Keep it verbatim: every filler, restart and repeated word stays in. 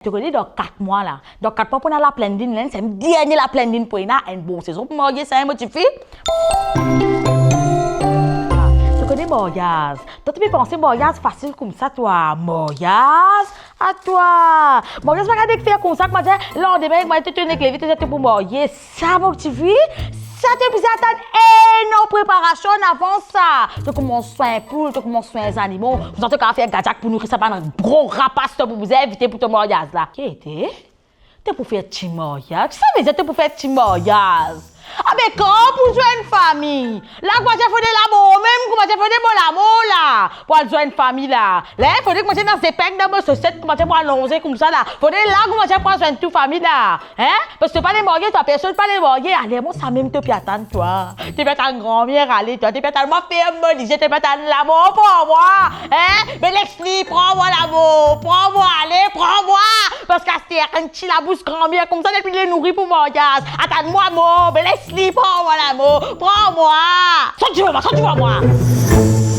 To kone dan kat mwa la, dan kat mwa pou ena laplenn linn, la, se dernie laplenn linn pou ena, enn bon sezon pou marye sa, mo tifi. To kone maryaz. Twa to pe panse maryaz fasil koumsa twa. Maryaz? A twa. Maryaz pa gagn fer koumsa, kouma dir, landime, kouma dir, to tourn ek leve, to dir to pou marye. Sa, mo tifi, sa to bizin atann enn an preparasion avan sa. To koumans swin poul, to koumans swin zanimo. Koumsa to kapav fer gadiak pou nouri sa bann gro rapas to pou bizin invite pou to maryaz la. Ki ete? To pou fer ti maryaz? Ki sa vedir to pou fer ti maryaz? Abe, kan pou zwenn fami? La, kouma dir, fode lamor mem, kouma dir, fode mo lamor la. Pou al zwenn fami la. La, fode kouma dir ena zepeng dan mo sosiet, kouma dir pou alonze koumsa la. Fode la, kouma dir pou al zwenn tou fami la. Hein? Parski to pa le marye, twa, personn pa le marye. Ale, mo samem to pe atann twa. To pe atann granmer ale, twa. To pe atann mwa ferm mo lizie, to pe atann lamor pran mwa. Hein? Be les li pran mwa lamor, pran mwa, ale, pran mwa. Parski aster enn ti labous granmer koumsa, depi li nouri pou maryaz. Atann mwa mor, be les li pran mwa lamor, pran mwa. Sot devan mwa, sot devan mwa.